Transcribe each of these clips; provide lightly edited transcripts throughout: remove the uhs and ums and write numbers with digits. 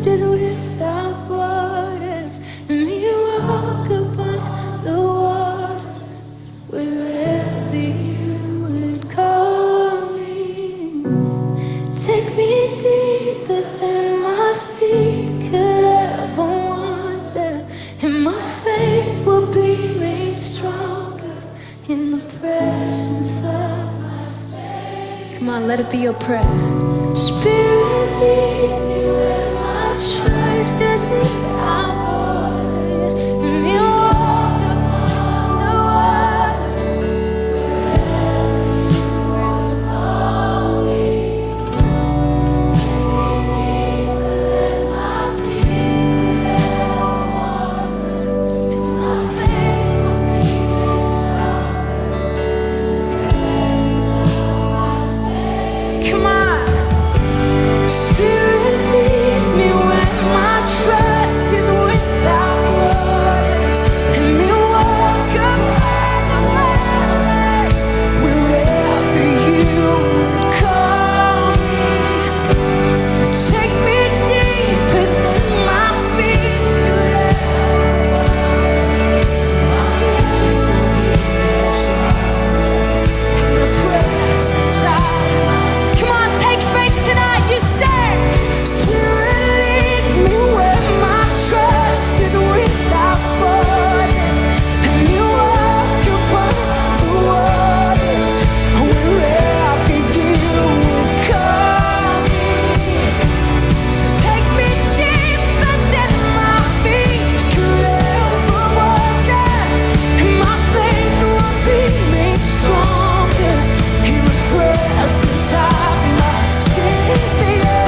trust is without borders. Let me walk upon the waters wherever you would call me. Take me deeper than my feet could ever wander, and my faith will be made stronger in the presence of my Savior. Come on, let it be your prayer. Spirit, lead me where my trust is without borders. Let me walk upon the waters wherever you would call me. Take me deeper than my feet could ever wander, and my faith will be made stronger in the presence of my Savior. Come on. Spirit, lead me where my trust is without borders. Let me walk upon the waters wherever you would call me. Take me deeper than my feet could ever wander, and my faith will be made stronger in the presence of my Savior. Come on, take faith tonight. You say, Spirit, lead me where my trust is without borders. Let me walk upon the waters wherever you would call me. Take me deeper than my feet could ever wander, and my faith will be made stronger in the presence of my Savior.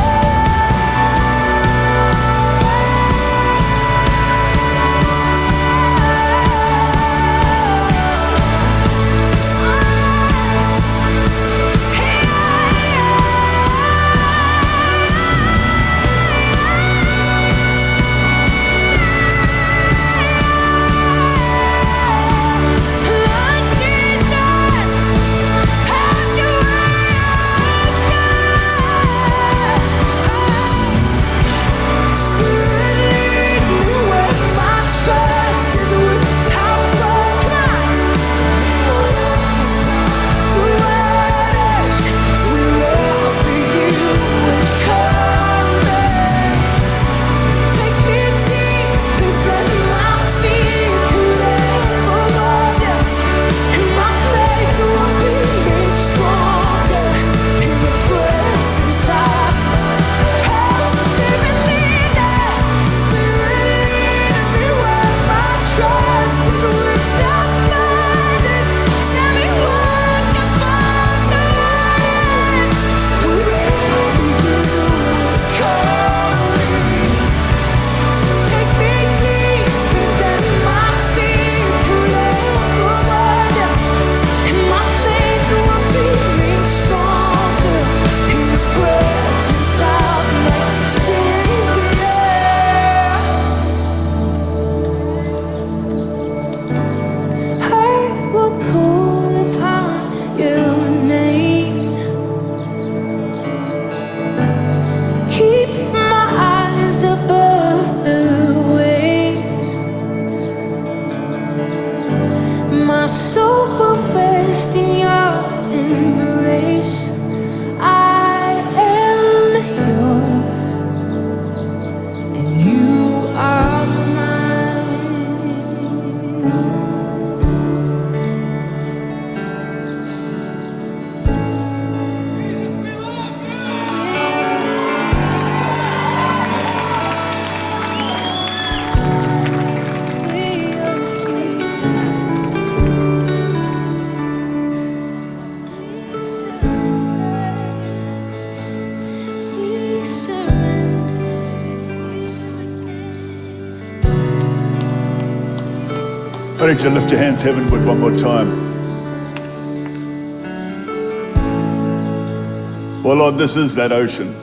Lord Jesus, have your way, oh God. Spirit, lead me where my trust is without borders. Come on. The waters wherever you would call me. Take me deeper than my feet could ever wander, and my faith will be made stronger in the presence of my Savior. Spirit, lead us. Spirit, lead me where my trust is without borders. Let me walk upon the waters wherever you would call me. Take me deeper than my feet could ever wander, and my faith will be made stronger in the presence of my Savior. I will call upon your name. Keep my eyes above the waves. My soul will rest in your embrace. I am yours, and you are mine. Yes, Jesus. We yours, Jesus. We surrender. We surrender here again. Jesus. Why don't you lift your hands heavenward one more time? Well, Lord, this is that ocean.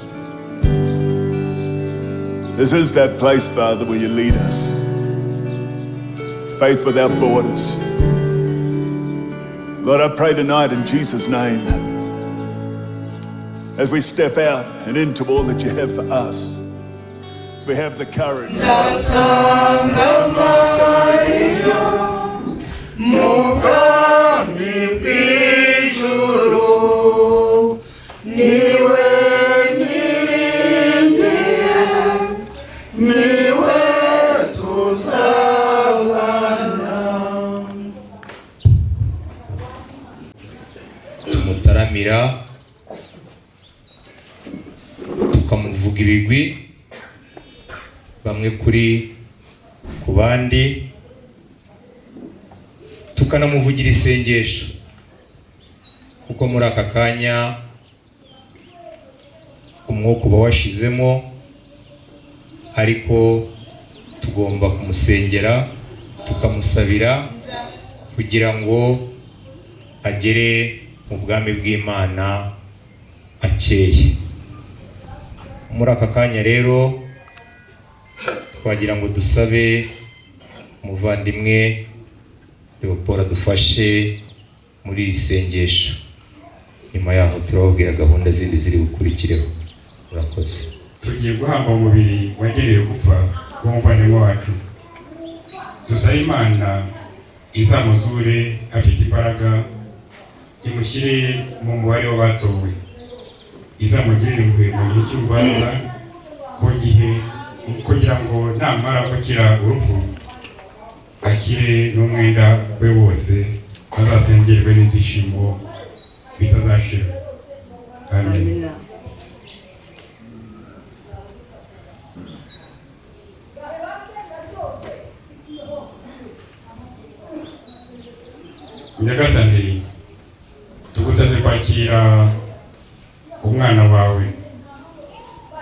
This is that place, Father, where you lead us. Faith without borders. Lord, I pray tonight in Jesus' name, as we step out and into all that you have for us, So we have the courage. Nzasanga Sometimes it's Mariya mu bwami bw'ijuru, niwe niringiye, niwe tuzabana. Tumutaramira, tukamuvuga ibigwi bamwe kuri ku bandi, tukanamuvugira isengesho, kuko muri aka kanya umwuka uba washizemo, ariko tugomba kumusengera, tukamusabira kugira ngo agere mu bwami bw'Imana akeye. Muri aka kanya rero twagira ngo dusabe umuvandimwe Leopold adufashe muri iri sengesho. Nyuma yaho turababwira gahunda zindi ziri bukurikireho. Murakoze. Tugiye guhamba umubiri wagenewe gupfa w'umuvandimwe wacu. Dusabe Imana izamuzure afite imbaraga, imushyire mu mubare w'abatowe, izamugirire impuhwe mu gihe cy'urubanza, ku gihe kugira ngo namara gukira urupfu akire n'umwenda we wose, azasengerwe n'ibyishimo bitazashira. Amen. Nyagasani, tugusabye kwakira umwana wawe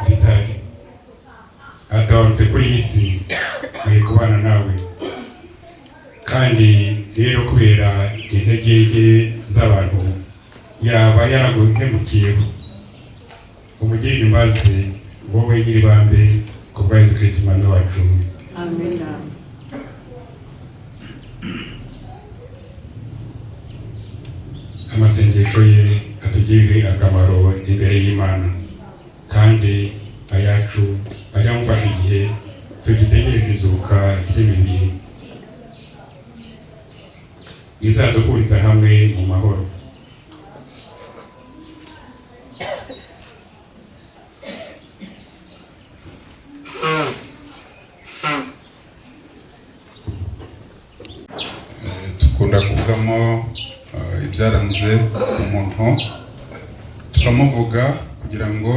Vitali atabarutse kuri iyi si ari kubana nawe, kandi rero kubera intege nke z'abantu yaba yaraguhemukiyeho, umugirire imbabazi wowe nyiribambe, ku bwa Yezu Kristu Umwami wacu. Amina. Amasengesho ye atugirire akamaro imbere y'Imana, kandi ayacu ajya amufasha igihe tugitegereje izuka ry'imibiri izaduhuriza hamwe mu mahoro. Dukunda kuvugamo ibyaranze umuntu, turamuvuga kugira ngo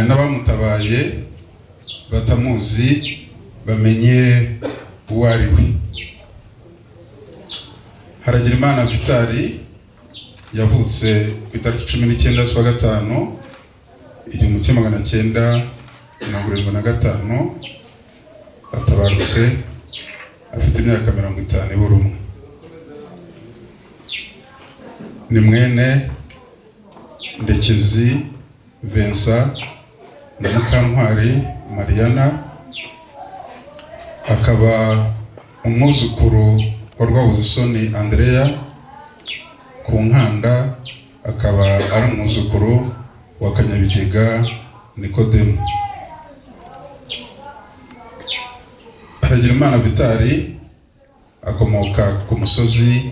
n'abamutabaye batamuzi bamenye uwo ari we. Haragirimana Vitali yavutse ku itariki 19 z'ukwa gatanu 1975, atabarutse afite imyaka 50 ibura umwe. Ni mwene Ndekezi Vincent na Mukantwari Mariana, akaba umwuzukuru wa Rwabuzisoni Andrea ku Nkanda, akaba ari umwuzukuru wa Kanyabigega Nikodemu. Haragirimana Vitali akomoka ku musozi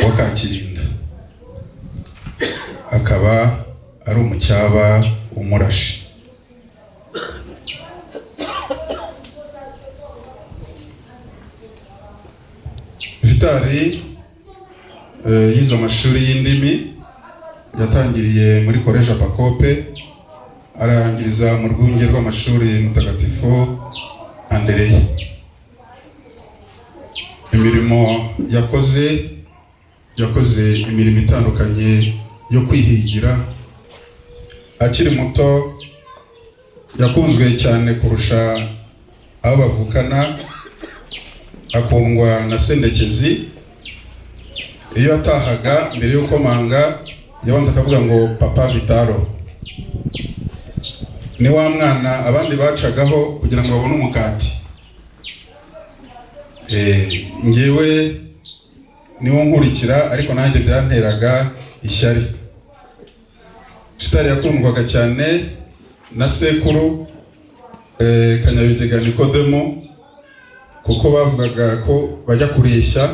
wa Kakirinda, akaba ari umucyaba w'umurashi. Vitali yize amashuri y'indimi, yatangiriye muri Collège Apacope, arangiriza mu rwunge rw'amashuri Mutagatifu Andereya. Imirimo yakoze, yakoze imirimo itandukanye yo kwihigira. Akiri muto yakunzwe cyane kurusha abo bavukana, akundwa na Sendekezi. Iyo yatahaga mbere yo komanga yabanza akavuga ngo papa Vitalo. Ni wa mwana abandi bacagaho kugira ngo babone umugati. Njyewe niwo nkurikira, ariko nanjye byanteraga ishyari. Vitali yakundwaga cyane na sekuru Kanyabigega Nikodemo, kuko bavugaga ko bajya kureshya,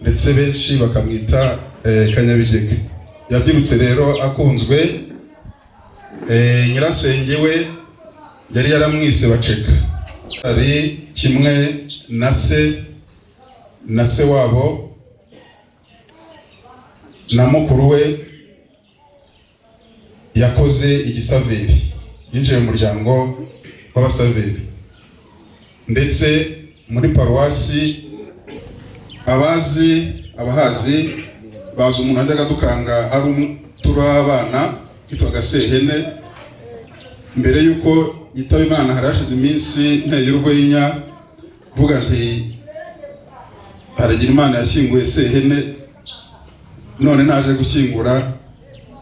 ndetse benshi bakamwita Kanyabigega. Yabyirutse rero akunzwe. Nyirasenge we yari yaramwise Baceka, ari kimwe na se na se wabo na mukuru we yakoze igisaveri, yinjiye mu muryango w'abasaveri, ndetse muri paruwasi abazi abahazi bazi umuntu wajyaga dukanga ari turi abana yitwaga Sehene. Mbere y'uko yitaba Imana hari hashize iminsi nteye urwenya mvuga nti haragira Imana yashyinguye Sehene, none naje gushyingura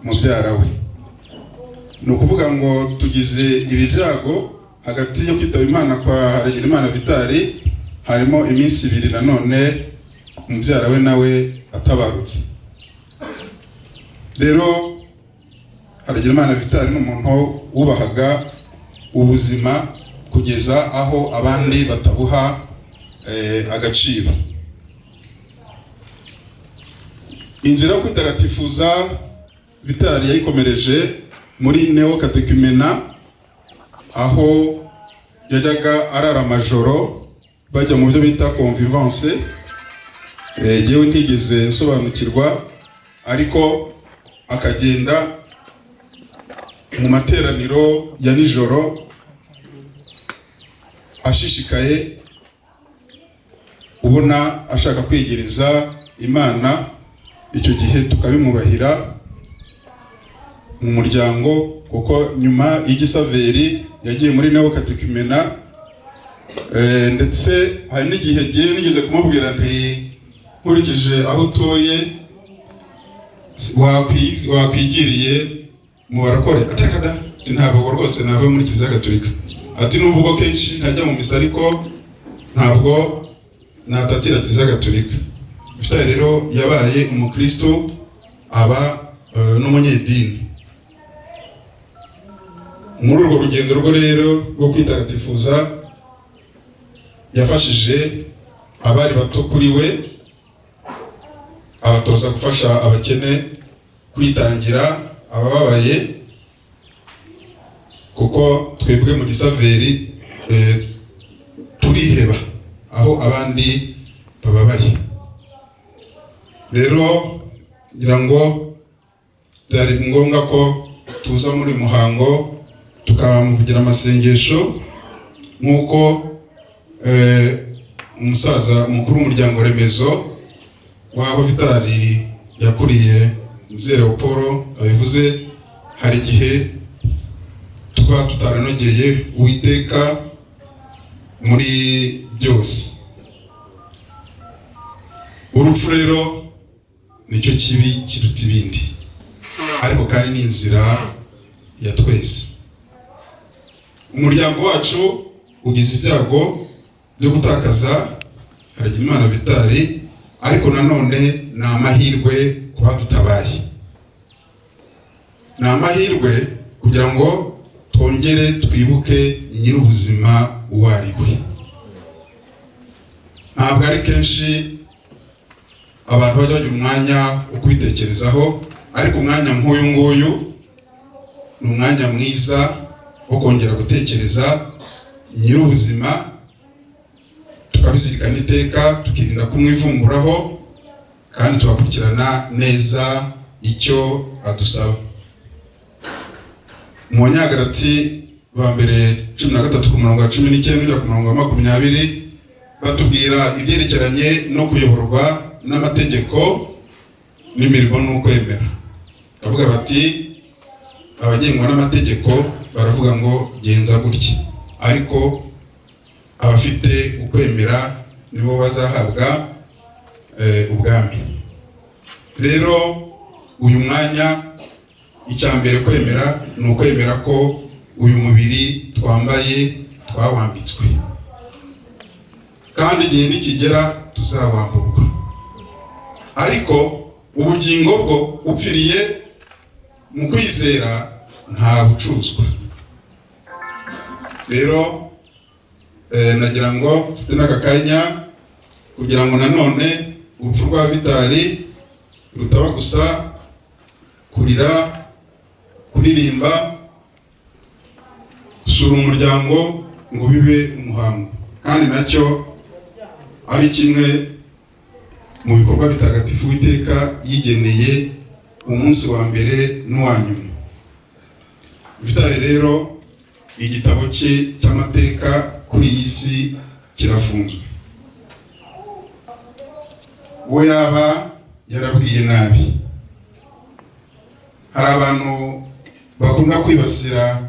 mubyara we. Ni ukuvuga ngo tugize ibi byago hagati yo kwitaba Imana kwa Haragirimana Vitali harimo iminsi ibiri, nanone mubyara we nawe atabarutse. Rero Haragirimana Vitali ni umuntu wubahaga ubuzima kugeza aho abandi batabuha agaciro. Inzira yo kwitagatifuza Vitali yayikomereje muri Neo Katekumena, aho yajyaga arara amajoro bajya mu byo bita convivance. Yewe ntigeze nsobanukirwa, ariko akagenda mu materaniro ya nijoro ashishikaye, ubona ashaka kwigereza Imana. Icyo gihe tukabimubahira mu muryango, kuko nyuma y'igisaveri yagiye muri Neo Katekumena. Ndetse hari n'igihe gihe nigeze kumubwira nti nkurikije aho utuye wakwigiriye mu barakore, atareka da, ati ntabwo rwose nava muri Kiliziya Gatolika, ati nubwo kenshi ntajya mu misa ariko ntabwo natatira Kiliziya Gatolika. Vitali rero yabaye umukristo, aba n'umunyedini. Muri urwo rugendo rwo rero rwo kwitagatifuza yafashije abari bato kuri we, abatoza gufasha abakene, kwitangira abababaye, kuko twebwe mu gisaveri turiheba aho abandi bababaye. Rero ngira ngo byari ngombwa ko tuza muri muhango tukamuvugira amasengesho, nk'uko umusaza mukuru w'umuryango remezo w'aho Vitali yakuriye Mzee Leopold abivuze. Hari igihe tuba tutaranogeye Uwiteka muri byose. Urupfu rero nicyo kibi kiruta ibindi, ariko kandi ni inzira ya twese. Umuryango wacu ugize ibyago byo gutakaza Haragirimana Vitali, ariko nanone ni amahirwe kuba dutabaye, ni amahirwe kugira ngo twongere twibuke nyir'ubuzima uwo ari we. Ntabwo ari kenshi abantu bajya bagira umwanya wo kubitekerezaho, ariko umwanya nk'uyu nguyu ni umwanya mwiza wo kongera gutekereza nyir'ubuzima, tukabizirikana iteka, tukirinda kumwivumburaho, kandi tugakurikirana neza icyo adusaba. Mu Banyagalati ba mbere 13 ku murongo wa 19 ugera ku murongo wa 20, batubwira ibyerekeranye no kuyoborwa n'amategeko n'imirimo n'ukwemera. Bavuga bati abagengwa n'amategeko baravuga ngo genza gutya, ariko abafite ukwemera nibo bazahabwa ubwami. Rero uyu mwanya icya mbere kwemera ni ukwemera ko uyu mubiri twambaye twawambitswe, kandi igihe nikigera tuzawamburwa, ariko ubugingo bwo upfiriye mu kwizera nta bucuzwa. Rero nagira ngo mfite n'aka kanya kugira ngo nanone urupfu rwa Vitali rutaba gusa kurira, kuririmba, gusura umuryango ngo bibe umuhango, kandi nacyo ari kimwe mu bikorwa bitagatifu Uwiteka yigeneye umunsi wa mbere n'uwa nyuma. Vitali rero igitabo cye cy'amateka kuri iyi si kirafunzwe. Uwo yaba yarabwiye nabi, hari abantu bakunda kwibasira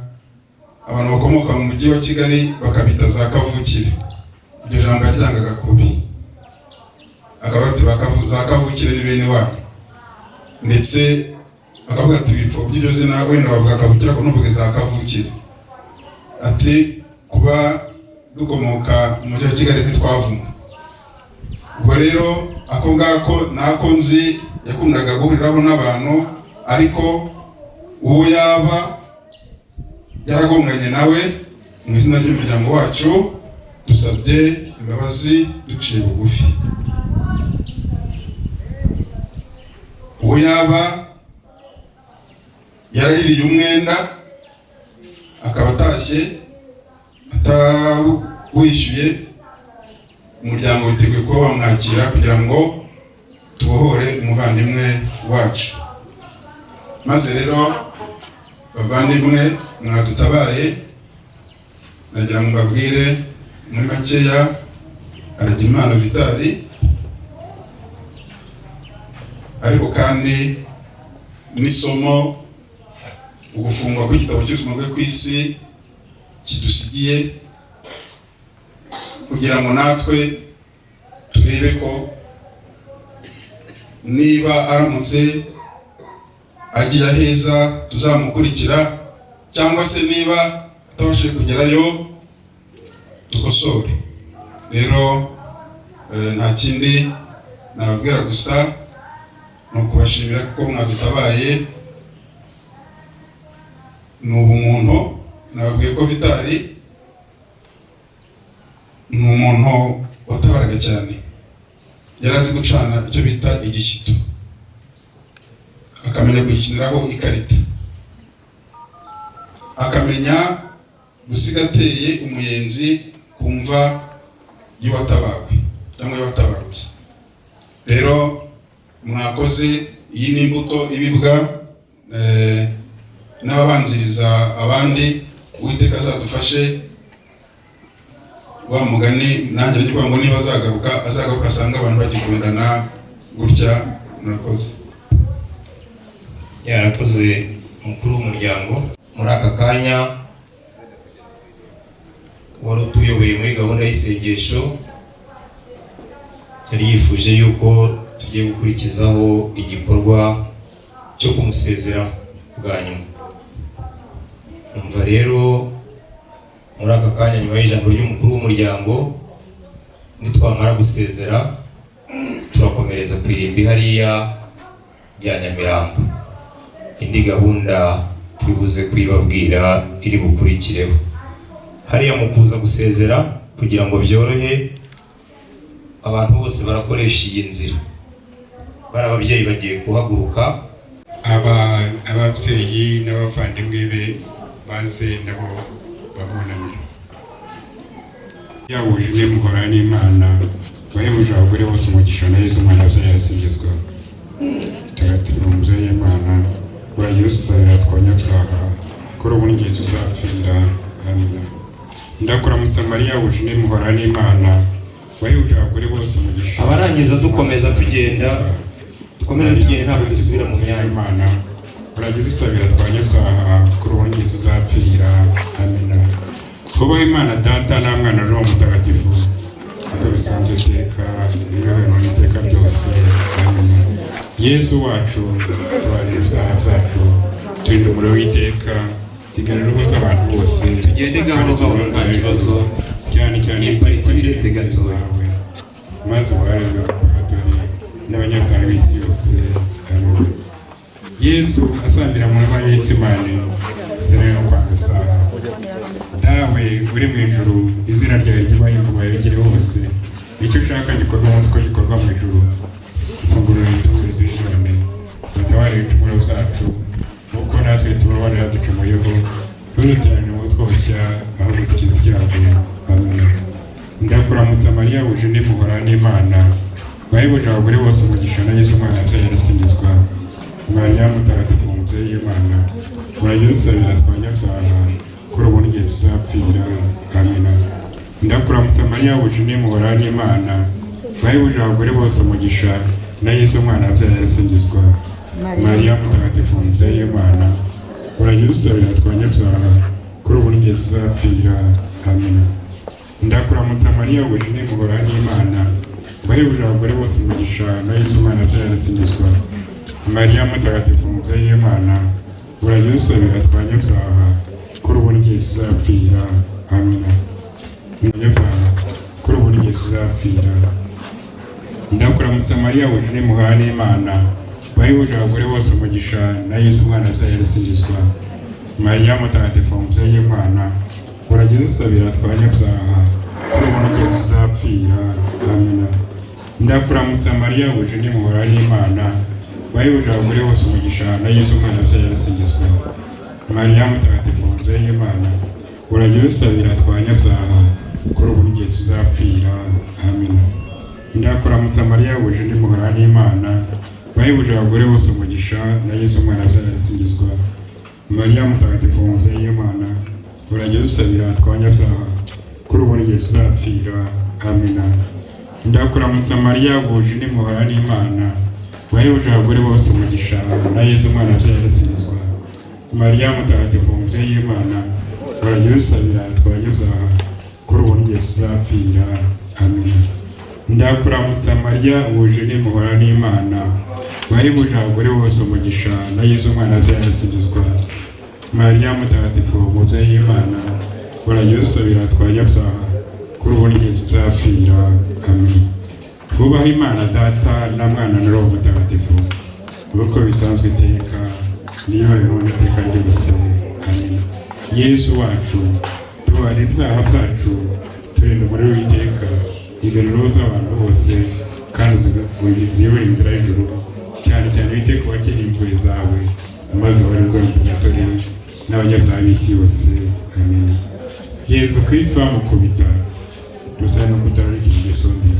abantu bakomoka mu mujyi wa Kigali bakabita za kavukire. Iryo jambo yaryangaga kubi, akaba ati za kavukire ni bene wanyu, ndetse akavuga ati bipfo by'iryo zina wenda bavuga kavukire ariko ntuvuge za kavukire. Ati kuba dukomoka mu mujyi wa Kigali ntitwavumwe. Ubwo rero ako ngako nako nzi yakundaga guhuriraho n'abantu, ariko uwo yaba yaragonganye nawe mu izina ry'umuryango wacu dusabye imbabazi duciye bugufi. Uwo yaba yaraririye umwenda akaba atashye atawishyuye, umuryango witeguye kuba wamwakira kugira ngo tubohore umuvandimwe wacu. Maze rero bavandimwe mwadutabaye, nagira ngo mbabwire muri makeya Haragimana Vitali, ariko kandi n'isomo ugufungwa kw'igitabo cy'ubuzima bwe ku isi kidusigiye, kugira ngo natwe turebe ko niba aramutse agiye aheza tuzamukurikira, cyangwa se niba atabashije kugerayo dukosore. Rero nta kindi nababwira gusa ni ukubashimira kuko mwadutabaye. Ni ubumuntu. Nababwiye ko Vitali ni umuntu watabaraga cyane, yari azi gucana icyo bita igishyito, akamenya kugikiniraho ikarita, akamenya gusiga ateye umuyenzi kumva y'uwatabawe cyangwa y'uwatabarutse. Rero mwakoze, iyi ni imbuto ibibwa n'ababanziriza abandi. Uwiteka azadufashe wa mugani nanjye ndagira ngo niba azagaruka azagaruka asanga abantu bagikundana gutya. Murakoze. Yarakoze umukuru w'umuryango. Muri aka kanya wari utuyoboye muri gahunda y'isengesho yari yifuje yuko tugiye gukurikizaho igikorwa cyo kumusezera bwa nyuma. Umva rero muri aka kanya nyuma y'ijambo ry'umukuru w'umuryango, nitwamara gusezera turakomereza ku irimbi hariya rya Nyamirambo. Indi gahunda turibuze kuyibabwira iri bukurikireho. Hariya mu kuza gusezera kugira ngo byorohe, abantu bose barakoresha iyi nzira. Bari ababyeyi bagiye guhaguruka, ababyeyi n'abavandimwe be baze nabo babunamira. Yahuje imwe muhora n'Imana, wahebuje abagore bose umugisha, na Yezu umwana wabyaye arasingizwa. Mutagatifu mubyeyi Imana, urayusabira twabanyabyaha, kuri ubu n'igihe tuzapfira. Amina. Ndakuramutsa Mariya wuje imwe muhora n'Imana, wahebuje abagore bose umugisha. Abarangiza dukomeza tugenda, dukomeze tugenda ntabwo dusubira mu myanya. Imana, uragize usabira twabanyabyaha, kuri ubu n'igihe tuzapfira. Amina. Kubaho Imana Data na Mwana Roho Mutagatifu, uko bisanzwe iteka niwe iteka byose. Amina. Yezu wacu, tubarire ibyaha byacu, turinde umuriro w'iteka, igarura urugo z'abantu bose. Tugende gahoro gahoro nta kibazo, cyane cyane iyi pariti biretse gatoya, maze ubarebe abapadiri n'abanyabyaha b'isi yose. Amina. Yezu asambira mu mva y'Getsemane, zera no kwanga ibyaha. Dawe uri mu ijuru, izina ryawe ryubahe, ingoma yegere hose, icyo ushaka gikorwa munsi uko gikorwa mu ijuru. Ifunguro ritugurize none, utabare ibicumuro byacu kuko natwe tubabarira ducumuyeho, ntuduterane mu twoshya ahubwo dukize ibyago. Amen. Ndakuramutsa Mariya wuje muhora n'Imana, wahebuje abagore bose umugisha, na Yesu umwana wabyaye arasingizwa. Mariya mutagatifu umubyeyi w'Imana, urajya udusabira twanyabyaha kuri ubu n'igihe tuzapfira. Amina. Ndakuramutsa Mariya wuje muhora n'Imana, wahebuje abagore bose umugisha, na Yesu umwana wabyaye arasingizwa. Mariya mutagatifu umubyeyi w'Imana, urajya udusabira twanyabyaha kuri ubu n'igihe tuzapfira. Amina. Ndakuramutsa Mariya wuje muhora n'Imana, wahebuje abagore bose umugisha, na Yesu umwana wabyaye arasingizwa. Mariya mutagatifu umubyeyi w'Imana, urajya udusabira twanyabyaha kuri ubu n'igihe tuzapfira. Amina. Umunyabyaha kuri ubu n'igihe tuzapfira. Ndakuramutsa Mariya wuje muhora n'Imana, wahebuje abagore bose umugisha, na Yesu umwana wabyaye arasingizwa. Mariya mutagatifu umubyeyi w'Imana, urajya udusabira twanyabyaha kuri ubu n'igihe tuzapfira. Amina. Ndakuramutsa Mariya wuje muhora n'Imana, wahebuje abagore bose umugisha, na Yesu umwana wabyaye arasingizwa. Mariya mutagatifu umubyeyi w'Imana, urajya udusabira twanyabyaha kuri ubu n'igihe tuzapfira. Amina. Ndakuramutsa Mariya wuje muhora n'Imana, wahebuje abagore bose umugisha, na Yesu umwana wabyaye arasingizwa. Mariya mutagatifu umubyeyi w'Imana, urajya udusabira twanyabyaha kuri ubu n'igihe tuzapfira. Amina. Ndakuramutsa Mariya wuje muhora n'Imana, wahebuje abagore bose umugisha, na Yesu umwana wabyaye arasingizwa. Mariya mutagatifu umubyeyi w'Imana, urajya udusabira twanyabyaha kuri ubu n'igihe tuzapfira. Amina. Ndakuramutsa Mariya wuje muhora n'Imana, wahebuje abagore bose umugisha, na Yesu umwana wabyaye arasingizwa. Mariya mutagatifu umubyeyi w'Imana, urajya udusabira twanyabyaha kuri ubu n'igihe tuzapfira. Amen. Twubahe Imana Data na Mwana na Roho Mutagatifu, nk'uko bisanzwe iteka, niyo babibona iteka ryose. Amen. Yesu wacu, tubara ibyaha byacu, turinda umuriro w'iteka, igarura z'abantu bose, kandi uziyobore inzira y'ijuru, cyane cyane wite ku bakeneye impuhwe zawe, maze ubarizwe mu purgatori n'abanyabyaha b'isi yose. Amen. Yezu Kristo bamukubita, dusa no kutararika ingeso mbi.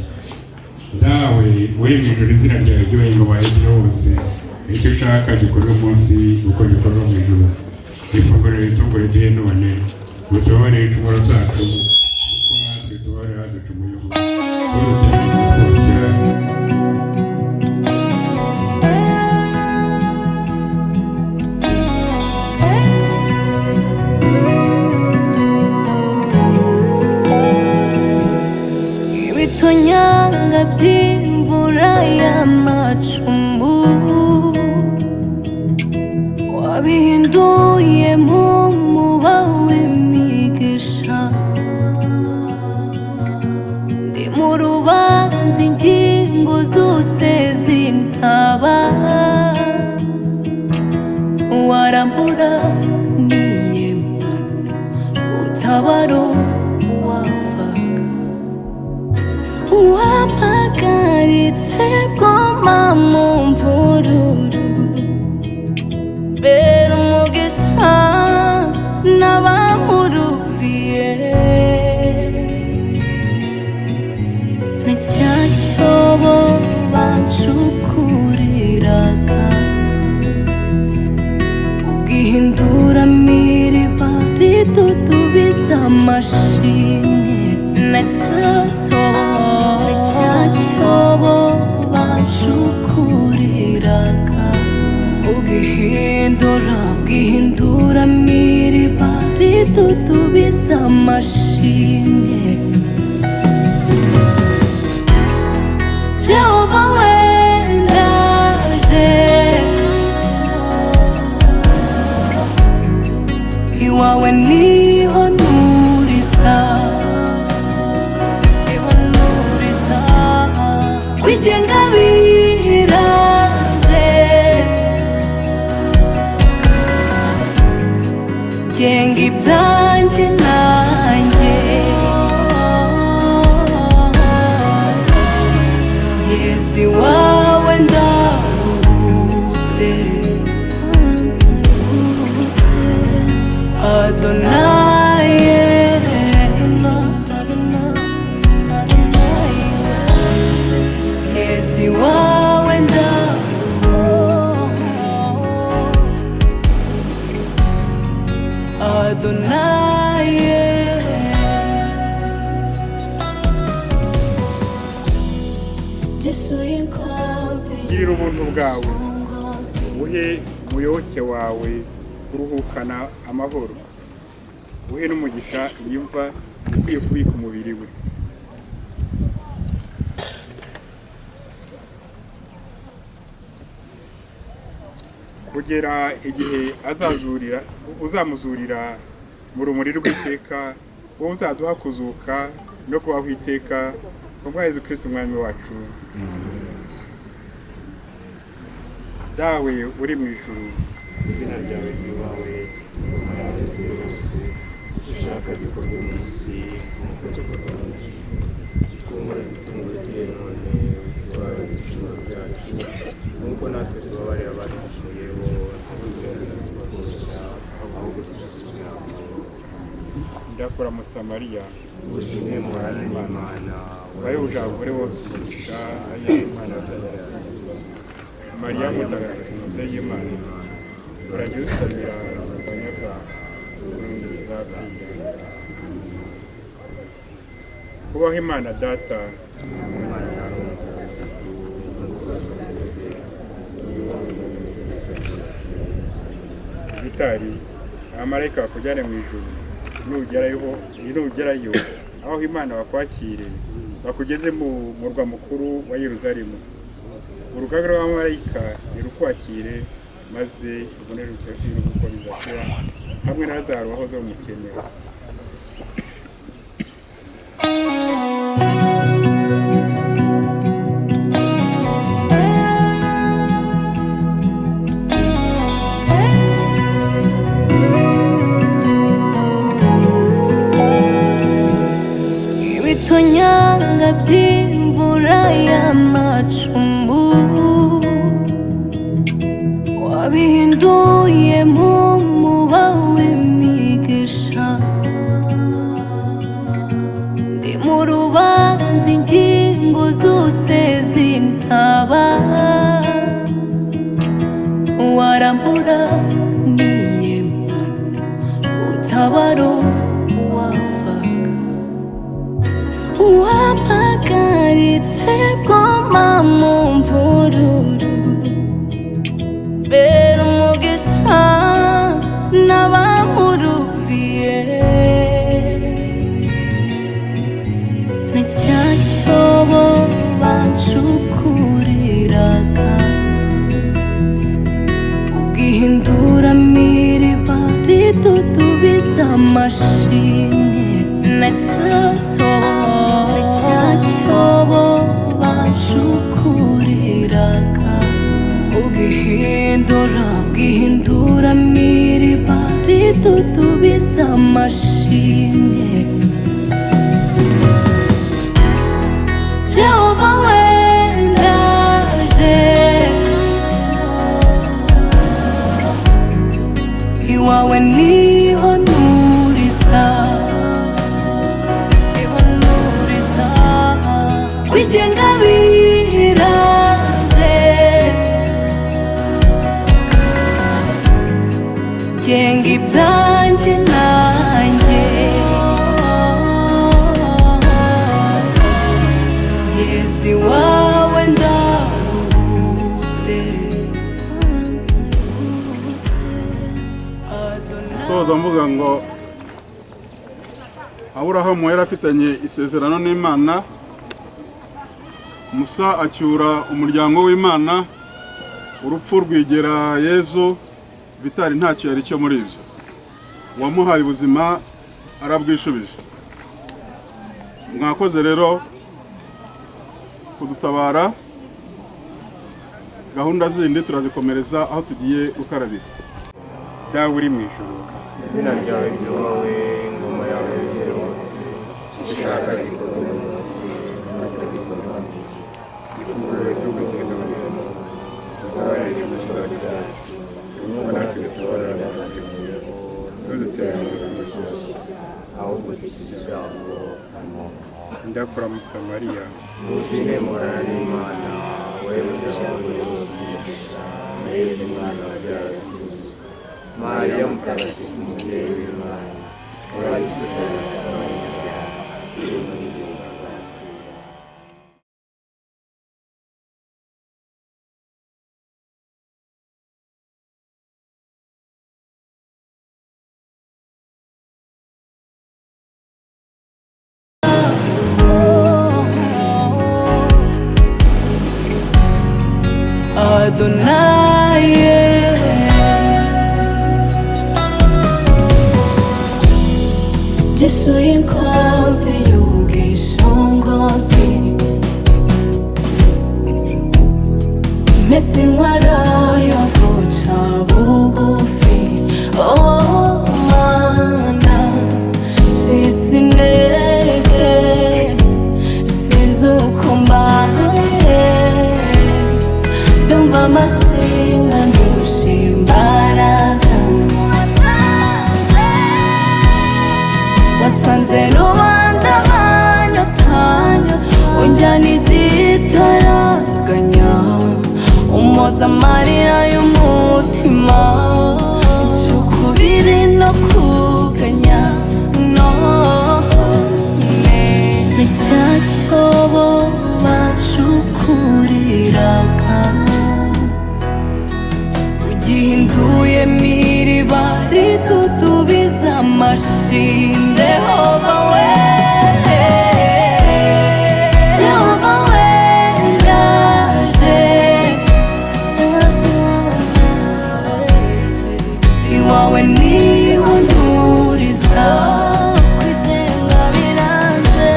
Dawe uri mu ijuru, izina ryawe ryubahe, ingoma yegere hose, icyo ushaka gikorwe munsi uko gikorwa mu ijuru. Ifunguro ritungo riduhe none, utubabarire ibicumuro byacu kuko natwe tubabarira abaducumuyeho, ntudutere kutwoshya. Ibitonyanga by'imvura y'amacumbu wabihinduye mu muba w'imigisha. Ndi mu rubanza ingingo zose zintaba, warambura niyemana utabaro wavaga. Wampagaritse bwoma mu mvururu, bera umugisha n'abamururiye. Na cya cyobo bancukuriraga ugihinduramo iriba ridudubiza amashimwe. Na cya cyobo bancukuriraga ugihinduramo iriba ridudubiza amashimwe. Jehova wendaje iwawe niho nuriza, kwigenga biranze, genga ibyanjye nanjye. Girira ubuntu bwawe, uhe umuyoboke wawe kuruhukana amahoro, uhe n'umugisha iyi mva ikwiye kubika umubiri we. Kugera igihe azazurira uzamuzurira mu rumuri rw'iteka, wowe uzaduha kuzuka no kubaho iteka ku bwa Yezu Kristu Umwami wacu. Dawe uri mu ijuru, Izina ryawe ryubahwe, ingoma yawe yogere hose, icyo ushaka gikorwe mu isi nk'uko gikorwa mu ijuru. Ifunguro ridutungura none, utubabarire ibicumuro byacu nk'uko natwe tubabarira abaducumuyeho, ntudutererane mu ahubwo dukize ibyago. Ndakuramutsa Mariya, Ubuzima muhorana n'Imana, wahebuje abagore bose umugisha, Imana arasingizwa. Mariya mutagatifu mubyeyi w'Imana, urajye usabira abanyabyaha tuzapfira. Kubaho Imana Data, Imana na Roho Mutagatifu, Vitali, abamarayika bakujyane mu ijuru, nugerayo aho Imana bakwakire, bakugeze mu murwa mukuru wa Yerusalemu. Urugaga rw'abamarayika nirukwakire, maze ubone iruhuko rizakira hamwe na Lazaro wahoze umukene. Ibitonyanga by'imvura y'amacumbu wabihinduye mu muba w'imigisha. Ndi mu rubanza ingingo zose zintaba, warambura niyemana utabaro wavaga. Wampagaritse bwoma mu mvururu, bera umugisha n'abamururiye. Ni cya cyobo bancukuriraga, ugihinduramo iriba ridudubiza amashimwe. Na cya cyobo bancukuriraga, ugihinduramo iriba ridudubiza amashimwe. Jehova wendaje iwawe niho nuriza, kwigenga biranze, genga ibyanjye nanjye, ngeze iwawe ndaruhutse. Soza mvuga ngo Aburahamu yari afitanye isezerano n'Imana, Musa acyura umuryango w'Imana, urupfu rwigera Yezu, Vitali ntacyo yari cyo muri ibyo. Uwamuhaye ubuzima arabwishubije. Mwakoze rero kudutabara, gahunda zindi turazikomereza aho tugiye gukarabira. Dawe uri mu ijuru, Izina ryawe ryubahwe, ingoma yawe yogere hose, icyo ushaka gikorwe mu isi nk'uko gikorwa mu ijuru. Ifunguro ritugutire none, utubabarire ibicumuro byacu nk'uko natwe tubabarira abaducumuyeho, ntudutererane mu bitwoshya, ahubwo dukize ibyago. Amen. Ndakuramutsa Mariya, Ubuzima muhorana n'Imana, wahebuje abagore bose umugisha, na Yezu umwana wabyaye arasingizwa. Mariya mutagatifu umubyeyi w'Imana, uradusabira Adonai. Gishuye inkota y'ubwishingizi, mpetse inkwara yo guca bugufi. Oh Mana, ncitse intege, sinzi uko mbaye, ndumva amashinga ndusha imbaraga. Wasanze rubanda banyotanya, unjyana igitaraganya, umoza amarira y'umutima, icukubiri no kuganya. None ni cya cyobo bacukuriraga, ugihinduyemo iriba ridudubiza amashimwe. Jehova we, Jehova we, ndaje iwawe niho nduriza. Kwigenga biranze,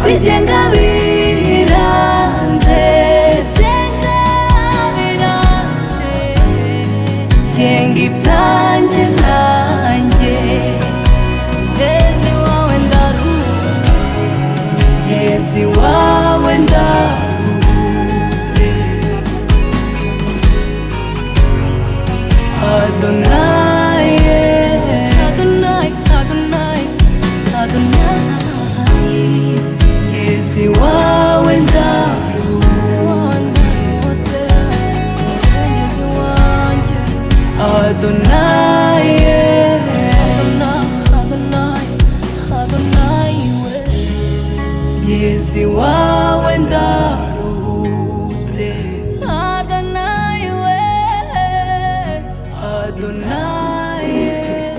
kwigenga biranze, genga biranze, genga ibyanjye nanjye. Ngeze iwawe ndaruhutse, ngeze iwawe ndaruhutse. Adonai, Adonai, Adonai, Adonai. Ngeze iwawe ndaruhutse. Adonai, Adonai, Adonai, ngeze iwawe ndaruhutse. Adonai, we, Adonai.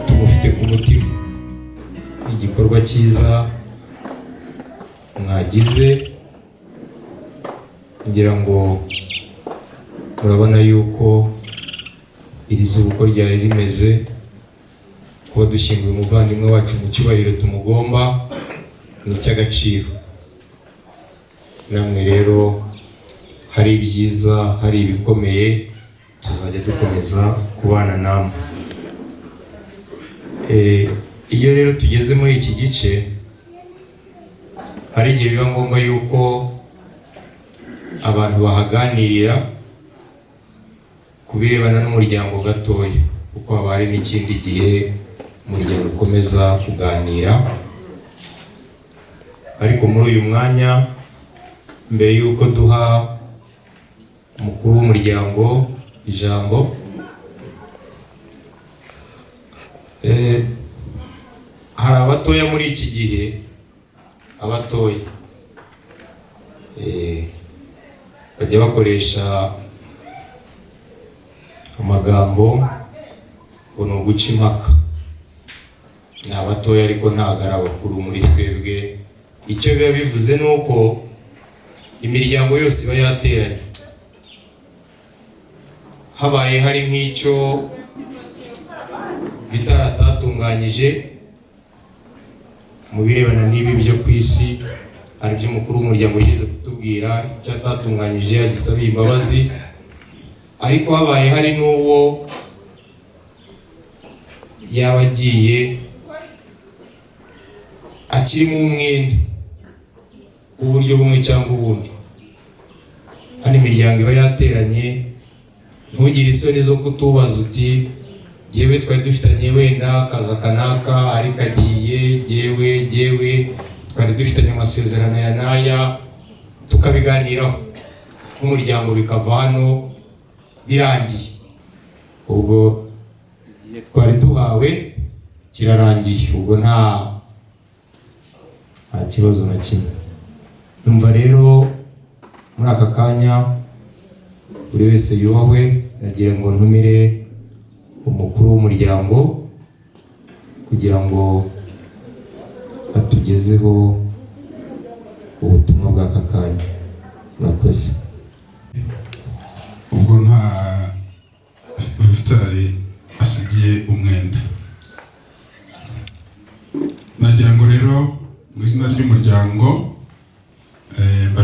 Tumufite ku mutima. Igikorwa cyiza mwagize, ngira ngo murabona yuko iri zuba uko ryari rimeze, kuba dushyinguye umuvandimwe wacu mu cyubahiro tumugomba ni icy'agaciro. Namwe rero hari ibyiza, hari ibikomeye, tuzajya dukomeza kubana namwe. Iyo rero tugeze muri iki gice, hari igihe biba ngombwa yuko abantu bahaganirira ku birebana n'umuryango gatoya, kuko haba hari n'ikindi gihe umuryango ukomeza kuganira. Ariko muri uyu mwanya, mbere y'uko duha umukuru w'umuryango ijambo, hari abatoya muri iki gihe, abatoya bajya bakoresha amagambo ngo ni uguca impaka. Ni abatoya ariko ntabwo ari abakuru muri twebwe. Icyo biba bivuze ni uko imiryango yose iba yateranye, habaye hari nk'icyo bitaratatunganyije mu birebana n'ibi byo ku isi, hari ibyo umukuru w'umuryango yigeze kutubwira, icyo atatunganyije agisabiye imbabazi. Ariko habaye hari n'uwo yaba agiye akirimo umwenda w'uburyo bumwe cyangwa ubundi, hano imiryango iba yateranye, ntugire isoni zo kutubaza uti jyewe twari dufitanye wenda akazi kanaka, ariko agiye, jyewe twari dufitanye amasezerano ya n'aya, tukabiganiraho nk'umuryango bikava hano birangiye. Ubwo igihe twari duhawe kirarangiye, ubwo nta kibazo na kimwe. Numva rero muri aka kanya buri wese yubahwe, nagira ngo ntumire umukuru w'umuryango kugira ngo atugezeho ubutumwa bw'aka kanya. Murakoze.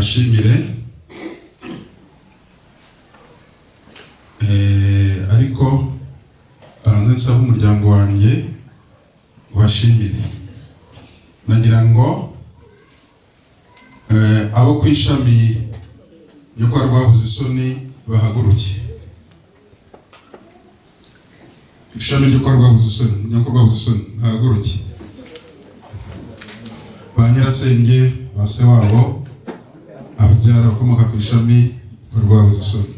Mbashimire, ariko banze nsaba umuryango wanjye ubashimire. Nagira ngo abo ku ishami ryo kwa Rwabuzisoni bahaguruke. Ishami ryo kwa Rwabuzisoni, ryo kwa Rwabuzisoni bahaguruke. Ba nyirasenge, ba se wabo, ababyara bakomoka ku ishami kwa Rwabuzisoni.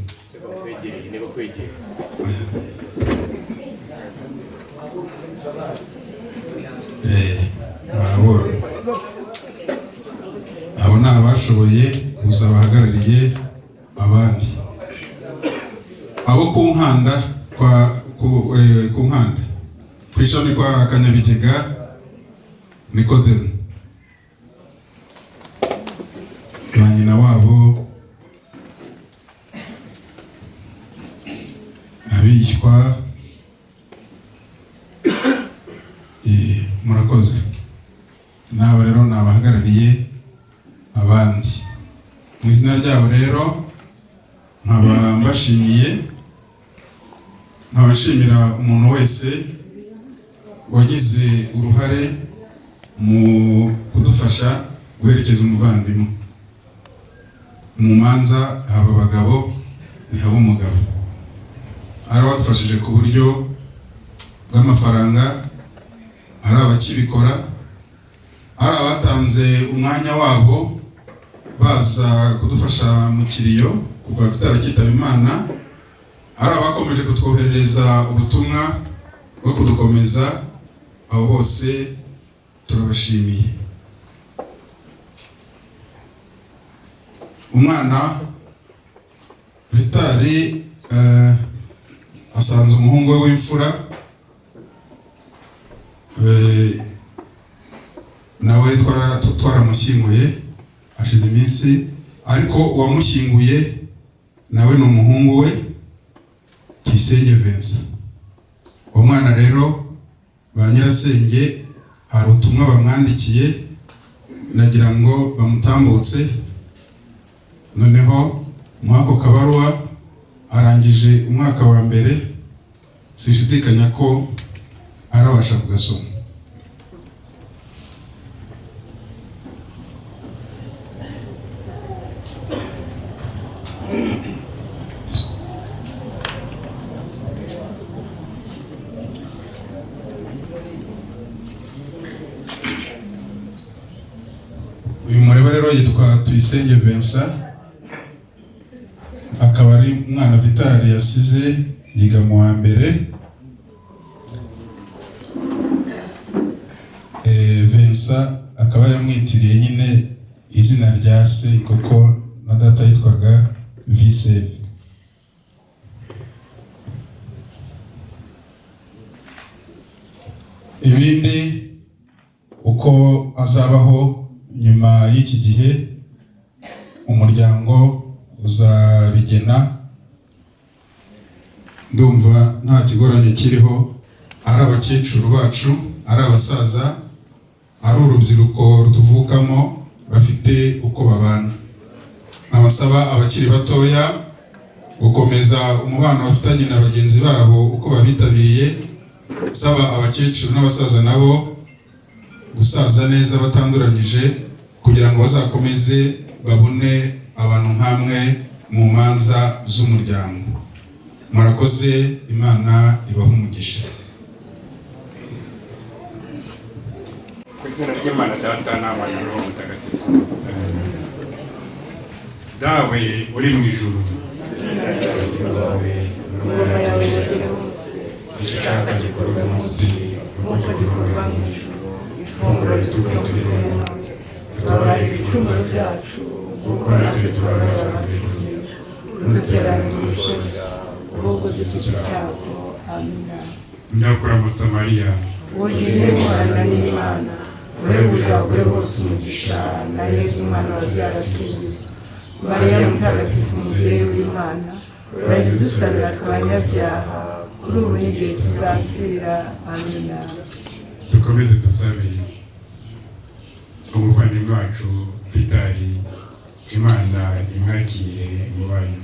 Abo ni abashoboye kuza bahagarariye abandi. Abo ku Nkanda kwa ku Nkanda ku ishami kwa Kanyabigega Nikodemu, ba nyina wabo, abishywa, murakoze. N'aba rero ni abahagarariye abandi. Mu izina ryabo rero nkaba mbashimiye, nkaba nshimira umuntu wese wagize uruhare mu kudufasha guherekeza umuvandimwe. Mu manza haba abagabo ntihaba umugabo. Hari abadufashije ku buryo bw'amafaranga, hari abakibikora, hari abatanze umwanya wabo baza kudufasha mu kiriyo kuva tutarakitaba Imana, hari abakomeje kutwoherereza ubutumwa bwo kudukomeza. Abo bose turabashimiye. Umwana Vitali asanze umuhungu we w'imfura, nawe twaramushyinguye hashize iminsi, ariko uwamushyinguye nawe ni umuhungu we Tuyisenge Vincent. Uwo mwana rero ba nyirasenge hari ubutumwa bamwandikiye, nagira ngo bamutambutse. Noneho muri ako kabaruwa arangije umwaka wa mbere, sinshidikanya ko arabasha kugasoma. Uyu mureba rero yitwa Tuyisenge Vincent, akaba ari umwana Vitali yasize, yiga mu wa mbere. Vincent akaba yaramwitiriye nyine izina rya se, kuko na data yitwaga Vincent. Ibindi uko azabaho nyuma y'iki gihe umuryango uzabigena. Ndumva nta kigoranye kiriho, ari abakecuru bacu, ari abasaza, ari urubyiruko rutuvukamo, bafite uko babana. Nkabasaba abakiri batoya gukomeza umubano bafitanye na bagenzi babo uko babitabiriye, saba abakecuru n'abasaza nabo gusaza neza batanduranyije, kugira ngo bazakomeze babone abantu nkamwe mu manza z'umuryango. Murakoze, Imana ibahe umugisha. Ku izina ry'Imana Data n'Abana na Roho Mutagatifu. Dawe uri mu ijuru, Ingoma yawe yose icyo ushaka gikorwe munsi nk'uko gikorwa mu ijuru. Ifunguro riduha none, tubabarire ibicumuro byacu kuko natwe tubabarira abaducumuye, ntudutererane mu ikosa, ahubwo dukize icyago. Amina. Ndakuramutsa Mariya, Wonyine Imana n'Imana, urebe abagore bose umugisha, na Yezu umwana wabyara asingizwa. Mariya Mutagatifu, umubyeyi w'Imana, urajya udusabira abanyabyaha, kuri ubu n'igihe tuzapfira. Amina. Dukomeze dusabe umuvandimwe wacu Vitali, Imana imwakire mu banyu.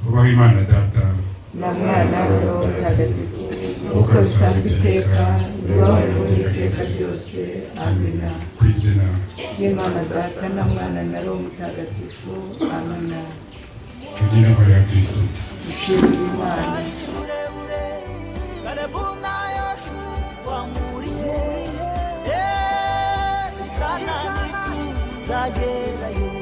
Ubaho Imana Data na Mwana na Roho Mutagatifu, nk'uko bisanzwe iteka, bibaho n'iteka ryose. Amina. Ku izina ry'Imana Data na Mwana na Roho Mutagatifu. Amina. Tugire inkuru ya Kristo. Dushimire Imana. Tuzagerayo.